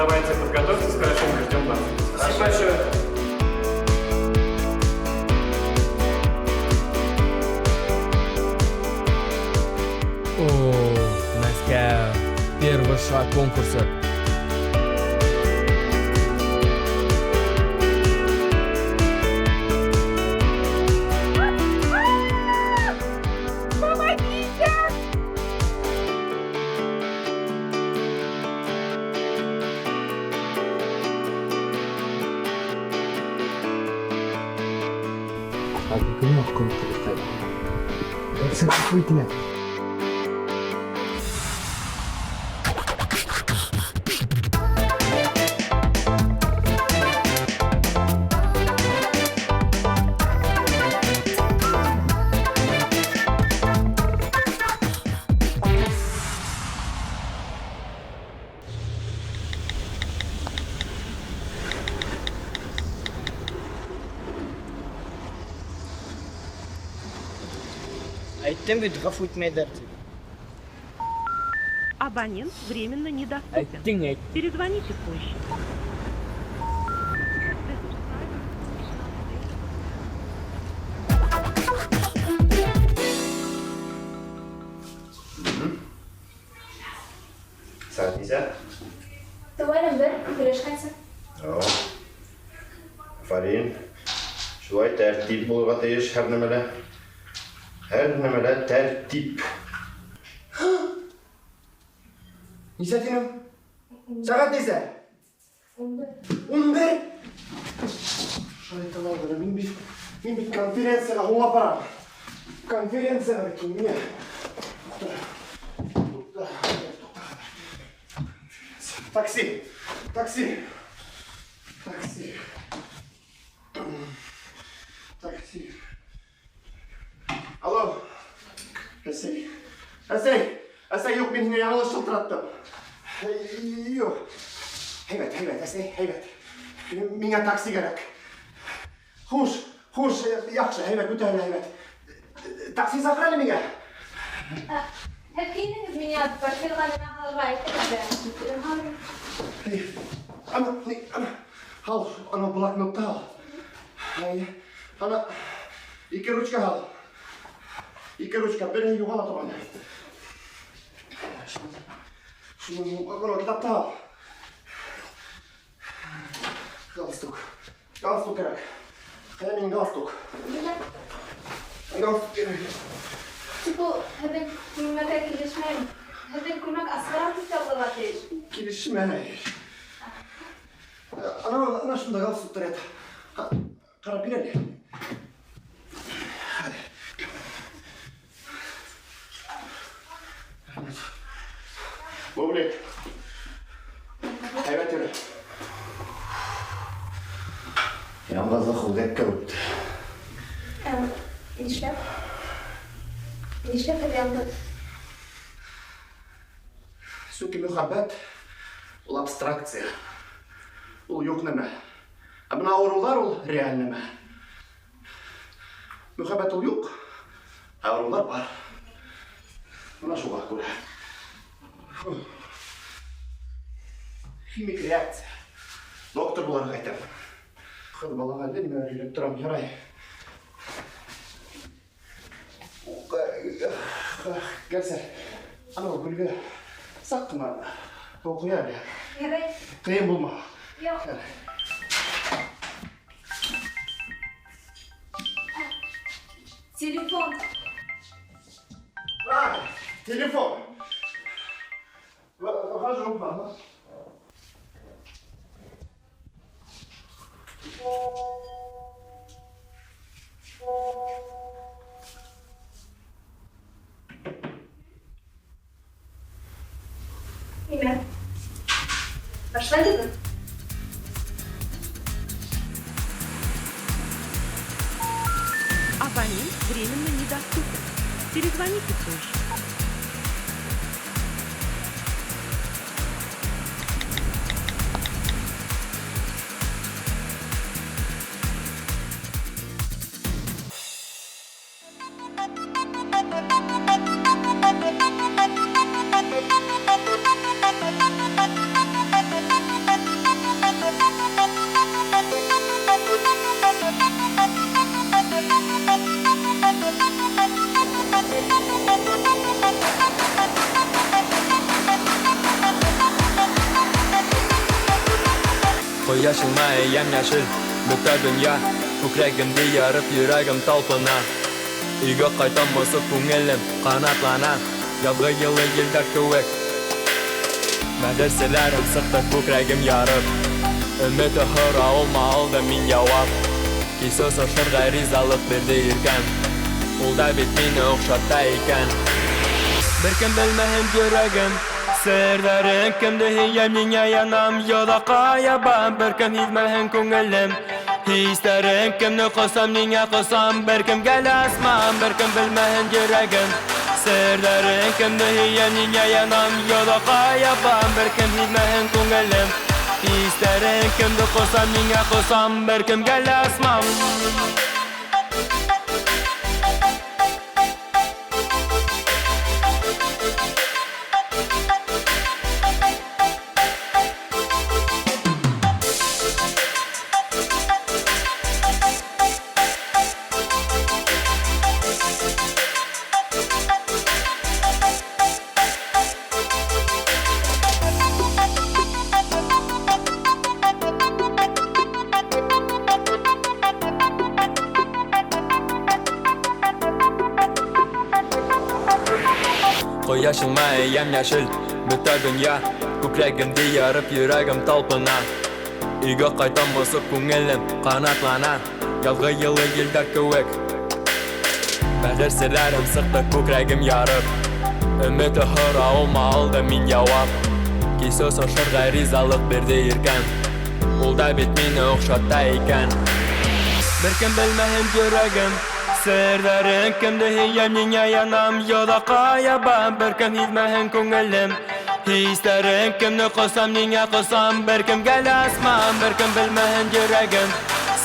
Давайте подготовьтесь хорошенько, ждем вас. Спасибо большое. О, Мәскәү. Первый шаг конкурса. Әйттем бит, гафу итмәйҙәр тип. Абонент временно недоступен. Әйттең, әйт. Перезвоните позже. Сәғәт нисә? Тыуарым бер, һөйләшкәнсә. О. Афарин. Шулай тәртип булырға тейеш һәр нәмәлә. Һәр нәмәлә тәртип. Нисә тинең? Сәғәт нисә? 11. 11? Шайтан алғыры, мин бит конференцияға һуңлап барам. Конференцияға бит миңә. Туҡта. Туҡта. Туҡта. Такси. Такси. Такси. Такси. Алло. Әсәй. Әсәй. Әсәй, юҡ, мин һиңә яңылыш шылтыраттым. Юҡ. Һәйбәт, һәйбәт, әсәй, һәйбәт. Миңә такси кәрәк. Хуш, хуш, яҡшы, һәйбәт, бөтәһе лә һәйбәт. Такси саҡыр әле миңә. Һеҙ кейенегеҙ, миңә портфелгә нимә һалырға әйтегеҙ ҙә. Эй, ана, ни, ана, ал, ана блокнотты ал. Ай, ана, ике ручка ал. Ике ручка, береһе юғала торған. Шуны, бына китапты ал. Галстук. Галстук кәрәк. Ҡайҙа минең галстук? Нимә? Галстук кәрәк. Тик ул һеҙҙең күлмәккә килешмәй. Һеҙҙең күлмәк асығыраҡ төҫтә булырға тейеш. Килешмәй. Ана, ана шунда галстуктар ята. Ҡарап бир әле. Бублик. Һәйбәт йөрө. Яңғыҙлыҡ үҙәккә үтте. Нишләп? Нишләп һеҙ яңғыҙ? Сөнки мөхәббәт ул абстракция. Ул юҡ нәмә. Ә бына ауырыуҙар ул реаль нәмә. Мөхәббәт ул юҡ, ә ауырыуҙар бар. Бына шуға күрә. Химик реакция. Доктор буларға әйтәм. Ҡыҙ балаға әллә нимәләр һөйләп торам, ярай. Гәлсә, анау гөлгә саҡ ҡына һыу ҡоя әле. Ярай. Ҡыйын булма. Юҡ. Телефон. А, телефон. Выхожу, мама. Нимә? Башлайбыҙмы? Абонент временно недоступен. Перезвоните позже. Кояш елмая, ямь-яшел Бөтә дөнья Күкрәгемде ярып, йөрәгем талпына. Өйгә кайтам босып, күңелем канатлана. Язгы йылы елләр кеүек. Бәгырь серләрем сыкты күкрәгем ярып. Өмет һорауыма алдым мин яуап. Кисеп сошырга ризалык бирде иркәм. Ул да бит мине охшата икән. Беркем белмәһен йөрәгем Серҙәрен кемде һөйәм, ниңә янам, йоҙаҡҡа ябам. Беркем һиҙмәһен күңелем Хистәрен кемде ҡосам, ниңә ҡосам, бер кемгә лә асмам. Беркем белмәһен йөрәгем Серҙәрен кемде һөйәм, ниңә янам, йоҙаҡҡа ябам. Беркем һиҙмәһен күңелем Хистәрен кемде ҡосам, ниңә ҡосам, бер кемгә лә асмам. Кояш елмая, ямь-яшел Бөтә дөнья Күкрәгемде ярып, йөрәгем талпына. Өйгә кайтам босып, күңелем канатлана. Язгы йылы елләр кеүек. Бәгырь серләрем сыкты күкрәгем ярып. Өмет һорауыма алдым мин яуап. Кисеп сошырга ризалык бирде иркәм. Ул да бит мине охшата икән. Беркем белмәһен йөрәгем Серҙәрен кемде һөйәм, ниңә янам, йоҙаҡҡа ябам. Беркем һиҙмәһен күңелем Хистәрен кемде ҡосам, ниңә ҡосам, бер кемгә лә асмам. Беркем белмәһен йөрәгем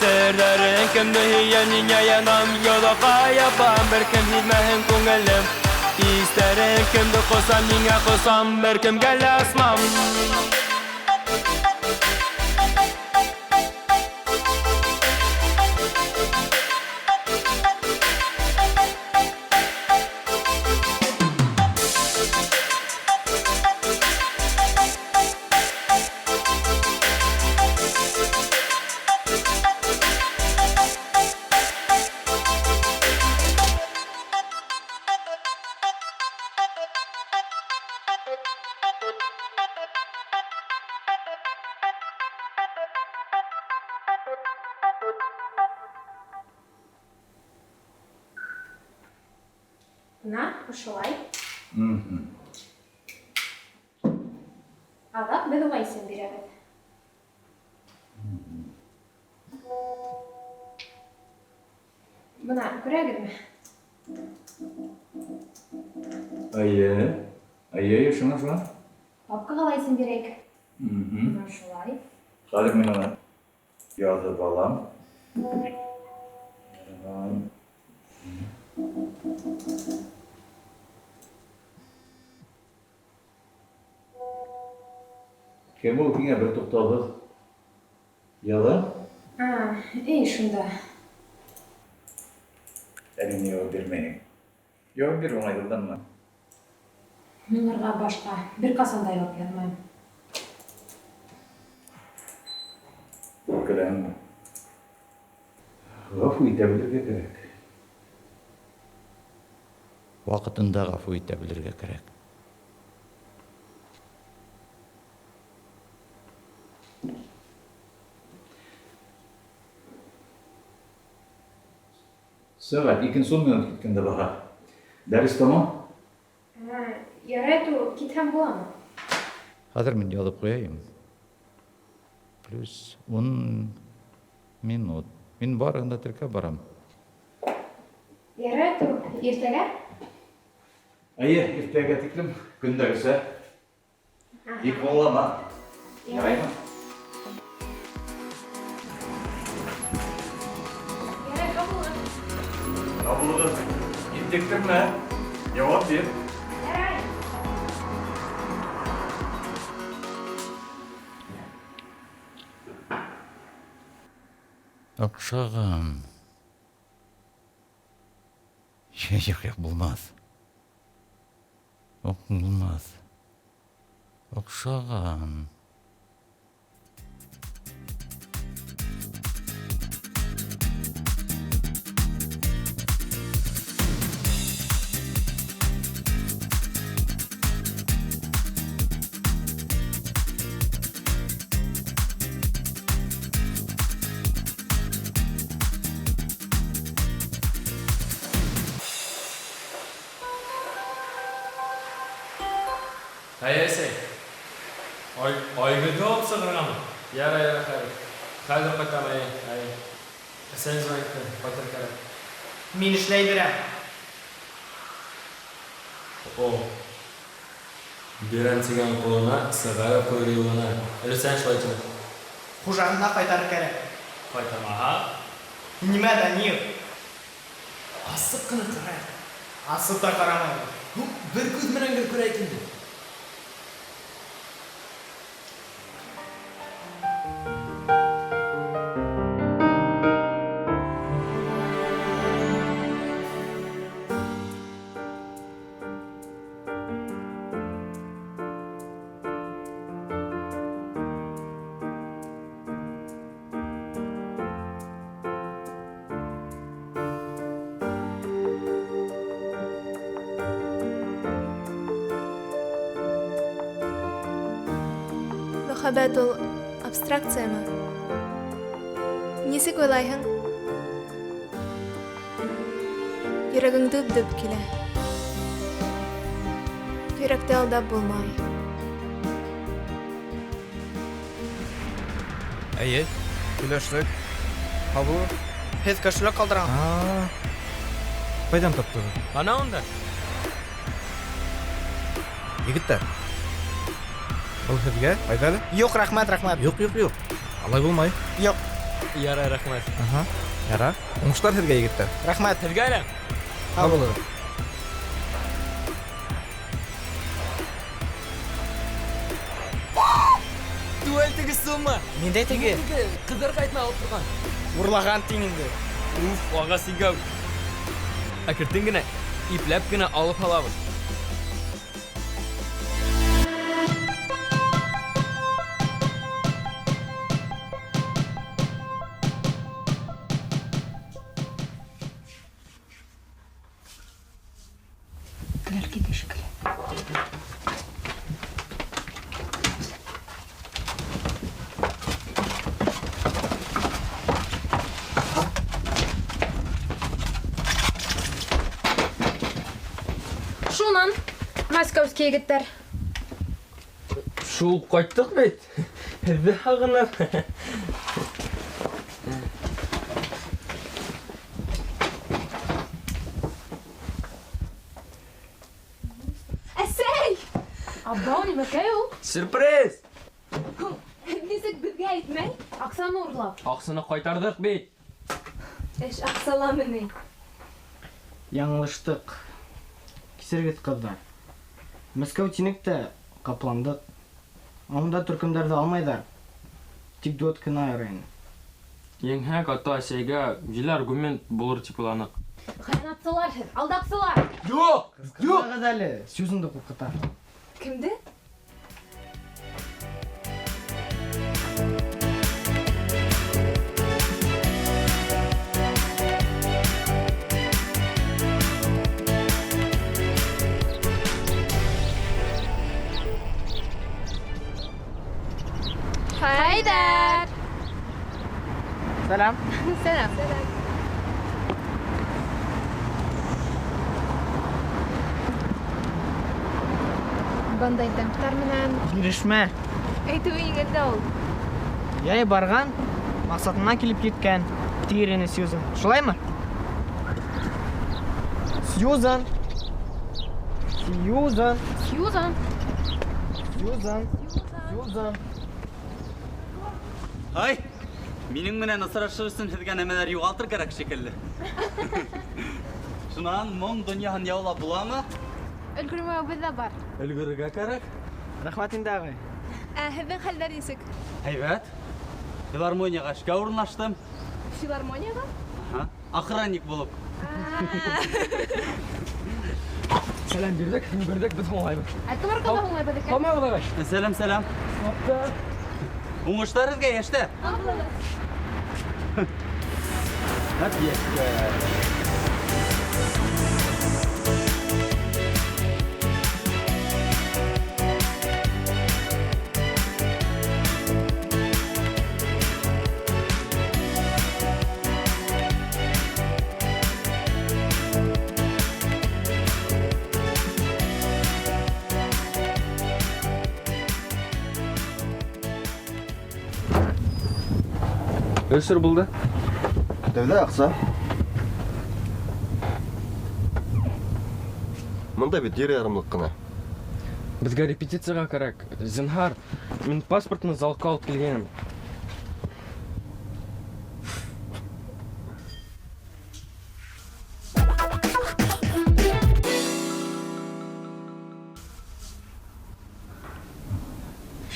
Серҙәрен кемде һөйәм, ниңә янам, йоҙаҡҡа ябам. Беркем һиҙмәһен күңелем Хистәрен кемде ҡосам, ниңә ҡосам, бер кемгә лә асмам. Бына ошолай. Аҙаҡ беҙ уға исем бирәбеҙ. Бына күрәгеҙме? Эйе. Эйе, шуны, шуны. Папкаға ла исем бирәйек. Бына шулай. Хәҙер мин уны яҙып алам. Кем ул һиңә бер туҡтауһыҙ яҙа? А, эй, шунда. Әле ни яуап бирмәйһең? Яуап бир уңайһыҙланма. Мин уларға башҡа бер ҡасан да яуап яҙмайым. Үпкәләнмә. Ғәфү итә белергә кәрәк. Ваҡытында ғәфү итә белергә кәрәк. Сәғәт икенсе ун минут киткәндә баһа. Дәрес тамам. Ярай, ту, китһәм буламы? Хәҙер мин яҙып ҡуяйым. Плюс ун минут. Мин барыһын да теркәп барам. Ярай, ту, иртәгә? Эйе, иртәгә тиклем көндәгесә. Бик аңлама. Яраймы? Ярай, һау булығыҙ. Һау булығыҙ. Интектермә. Яуап бир. Ярай. Оҡшаған. Юҡ, юҡ, булмаҫ. Юҡ, булмаҫ. Оҡшаған. Әй, әсәй. Ай, Айгөлде алып сығырғамы? Ярай, ярай, хәҙер. Хәҙер ҡайтам, әй, әй. Әсәй звонит, ҡайтыр кәрәк. Мин эшләй бирәм. О. Бирәм тигән ҡолона, сығарып ҡуйыр юлына. Өләсәң шулай тине. Хужаһына ҡайтарыр кәрәк. Ҡайтармаһа? Нимә, Данил? Асып ҡына ҡарайыҡ. Асып та ҡарамайбыҙ. Ну, бер күҙ менән генә күрәйек инде. Мөхәббәт ул абстракцияме? Нисек уйлайһың? Йөрәгең дөп-дөп килә. Йөрәкте алдап булмай. Әйе, һөйләштек. Һау булығыҙ. Һеҙ кошелек ҡалдырған. Ҡайҙан таптығыҙ? Ана унда. Егеттәр. Был һеҙгә, айҙа әле. Юҡ, рәхмәт, рәхмәт. Юҡ, юҡ, юҡ. Алай булмай. Юҡ. Ярай, рәхмәт. Аһа. Ярар. Уңыштар һеҙгә, егеттәр. Рәхмәт. Һеҙгә лә. Һау булығыҙ. Түгел теге сумма. Ниндәй теге? Теге ҡыҙҙар ҡайтмай алып торған. Урлаған тиң инде. Уф, ағас икәү. Әкертен генә, ипләп кенә алып һалабыҙ. Көләр килде шикелле. Шунан, московский егеттәр. Шул ҡайттыҡ бит. Һеҙҙе һағынып. Әсәй! Абау, нимәкәй ул? Сюрприз! Нисек беҙгә әйтмәй? Аҡсаны урлап. Аҡсаны ҡайтарҙыҡ бит. Эш аҡсаламы ни? Яңылыштыҡ. Кисерегеҙ, ҡыҙҙар. Мәскәү тинек тә ҡапландыҡ. Унда төркөмдәрҙе алмайҙар. Тик дуэт кенә ярай ине. Еңһәк, ата-әсәйгә җилле аргумент булыр тип уйланыҡ. Хыянатсылар һеҙ, алдаҡсылар! Юҡ! Юҡ! Ҡысҡырмағыҙ әле, Сьюзанды ҡурҡыта. Кемде? Хәйҙәр! Сәләм. Сәләм. Сәләм. Бындай темптар менән Бирешмә. Әйтеүе еңел дә ул. Яй барған, маҡсатына килеп еткән. Тиер ине Сьюзан. Шулаймы? Сьюзан. Сьюзан. Сьюзан. Сьюзан. Сьюзан. Ай, минең менән осрашыр өсөн һеҙгә нәмәләр юғалтыр кәрәк шикелле. Шунан моң донъяһын яулап буламы? Өлгөрмәүебеҙ ҙә бар. Өлгөрөргә кәрәк. Рәхмәт инде, ағай. Ә һеҙҙең хәлдәр нисек? Һәйбәт. Филармонияға эшкә урынлаштым. Филармонияға? Аһа, охранник булып. Сәләм бирҙек, өлгөрҙөк, беҙ һуңлайбыҙ. Ә кем арҡала һуңлайбыҙ икән? Һаумыһығыҙ, ағай. Сәләм, сәләм. Уңыштар һеҙгә, йәштәр. Әп, йәштәр. Өсөр булды. Тәүҙә аҡса. Мында бит ер ярымлыҡ ҡына. Беҙгә репетицияға кәрәк. Зинһар, мин паспортны залға алып килгәнем.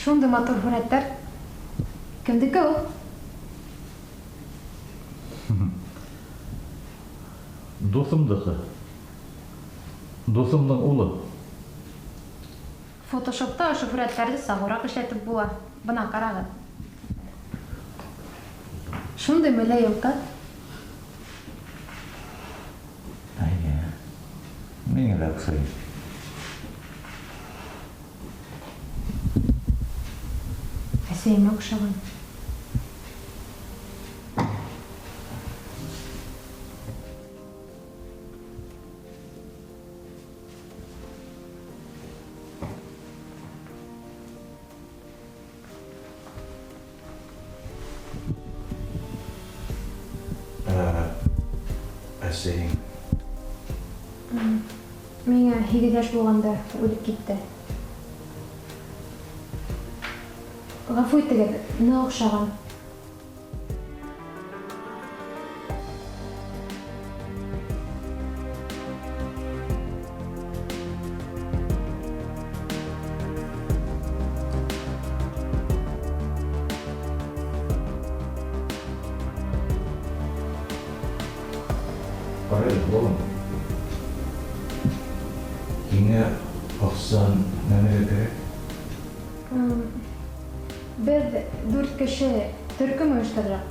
Шундай матур һүрәттәр. Кемдеке ул? Дуҫымдыҡы. Дуҫымдың улы. Фотошопта ошо һүрәттәрҙе сағыуыраҡ эшләтеп була. Бына ҡарағыҙ. Шундай мөләй йылҡы. Әйе. Миңә лә оҡшай. Әсәйемә оҡшаған. Әсәйең? Миңә 8 йәш булғанда үлеп китте. Ғәфү итегеҙ, ныҡ оҡшаған. Ҡарай, улым. Һиңә аҡса нәмәгә кәрәк? Беҙ 4 кеше төркөм ойошторҙоҡ.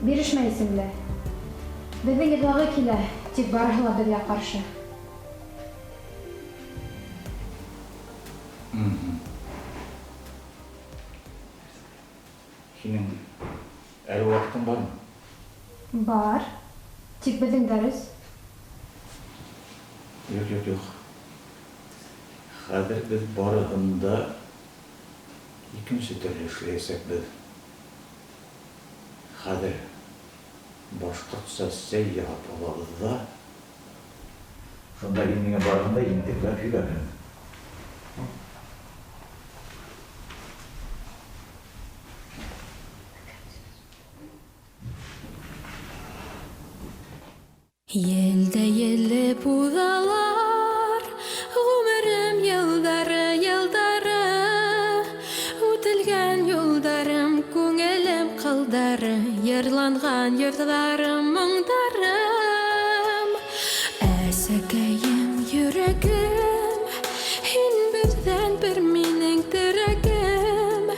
Бирешмә исемле. Беҙҙең йырлағы килә, тик барыһы ла беҙгә ҡаршы. Һинең әле ваҡытың бармы? Бар. Тик беҙҙең дәрес. Юҡ, юҡ, юҡ. Хәҙер беҙ барыһын да икенсе төрлө эшләйәсәкбеҙ. Хәҙер башҡортса сәй яһап алабыҙ ҙа, шунда һин миңә барыһын да ентекләп һөйләрһең. Елдә елеп уҙалар, ғүмерем йылдары, йылдары, үтелгән юлдарым, күңелем ҡылдары, йырланған йырҙарым, моңдарым. Әсәкәйем, йөрәгем, һин берҙән-бер минең терәгем.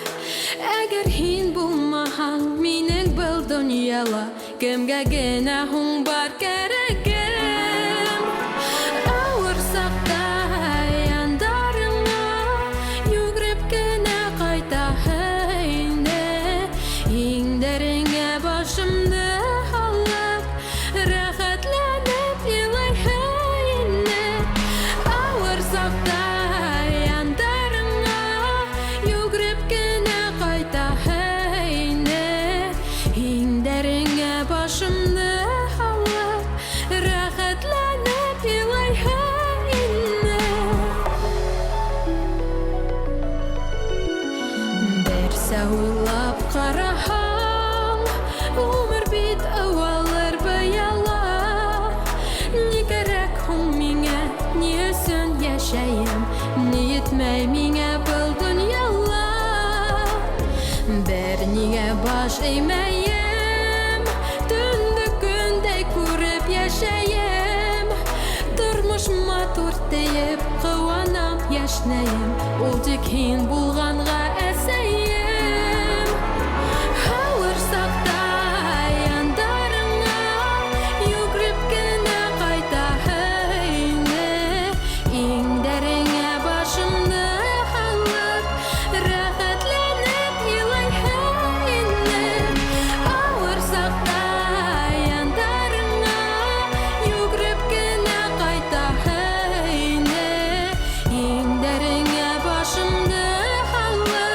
Әгәр һин булмаһаң, минең был донъяла кемгә генә һуң бар кәрәгем? Ауыр саҡта яндарыңа йүгереп кенә ҡайтаһы ине. Иңдәреңә башымды һалып, рәхәтләнеп илайһы ине. Ауыр саҡта яндарыңа йүгереп кенә ҡайтаһы ине. Иңдәреңә башымды һалып, рәхәтләнеп илайһы ине. Берсә уйлап ҡараһаң, ғүмер бит ыуалыр быяла. Ни кәрәк һуң миңә, ни өсөн йәшәйем, ни етмәй миңә был донъяла? Бер нигә баш эймәйем, төндө көндәй күреп йәшәйем. Тормош матур тиеп ҡыуанам, йәшнәйем, ул тик һин булғанға әсәйем. Ауыр саҡта яндарыңа йүгереп кенә ҡайтаһы ине. Иңдәреңә башымды һалып, рәхәтләнеп илайһы ине. Ауыр саҡта яндарыңа йүгереп кенә ҡайтаһы ине. Иңдәреңә башымды һалып,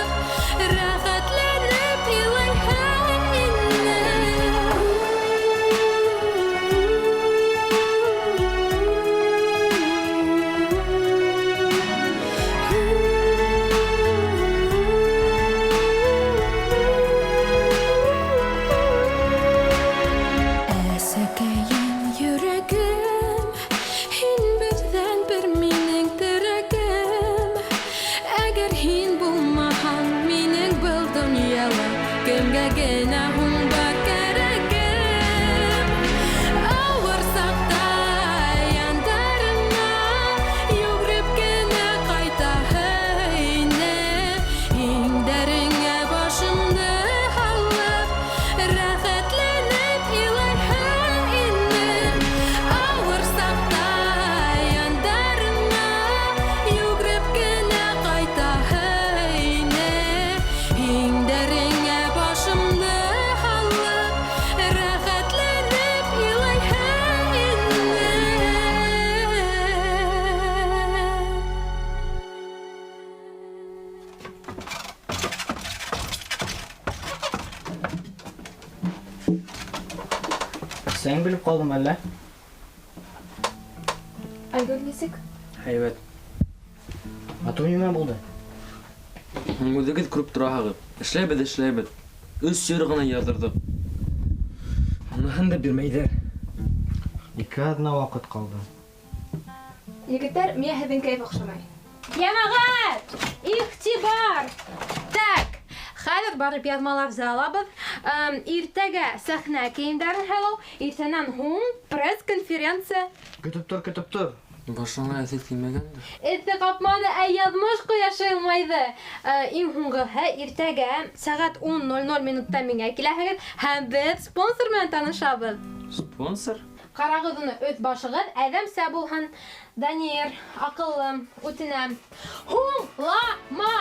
Кемгә генә һуң бар кәрәгем? Ауыр саҡта яндарыңа йүгереп кенә ҡайтаһы ине. Иңдәреңә башымды һалып, рәхәтләнеп илайһы ине. Ауыр саҡта яндарыңа йүгереп кенә ҡайтаһы ине. Иңдәреңә башымды һалып, рәхәтләнеп илайһы ине. Сәйең белеп ҡалдым әллә? Айгөл нисек? Һәйбәт. Атыу нимә булды? Үҙегеҙ күреп тораһығыҙ. Эшләйбеҙ, эшләйбеҙ. 3 йыр ғына яҙҙырҙыҡ. Уныһын да бирмәйҙәр. 2 аҙна ваҡыт ҡалды. Егеттәр, миңә һеҙҙең кәйеф оҡшамай. Йәмәғәт! Иғтибар! Так, хәҙер барып яҙмаларҙы алабыҙ. Иртәгә сәхнә кейемдәрен һайлау, иртәнән һуң пресс-конференция. Көтөп тор, көтөп тор. Башыңа эҫе теймәгәндер. Эҫе ҡапманы, ә яҙмыш ҡояшы йылмайҙы. Иң һуңғыһы иртәгә сәғәт 10:00 минутта миңә киләһегеҙ һәм беҙ спонсор менән танышабыҙ. Спонсор? Ҡарағыҙ уны, өҫ башығыҙ әҙәмсә булһын. Данир, аҡыллым, үтенәм. Һуңлама!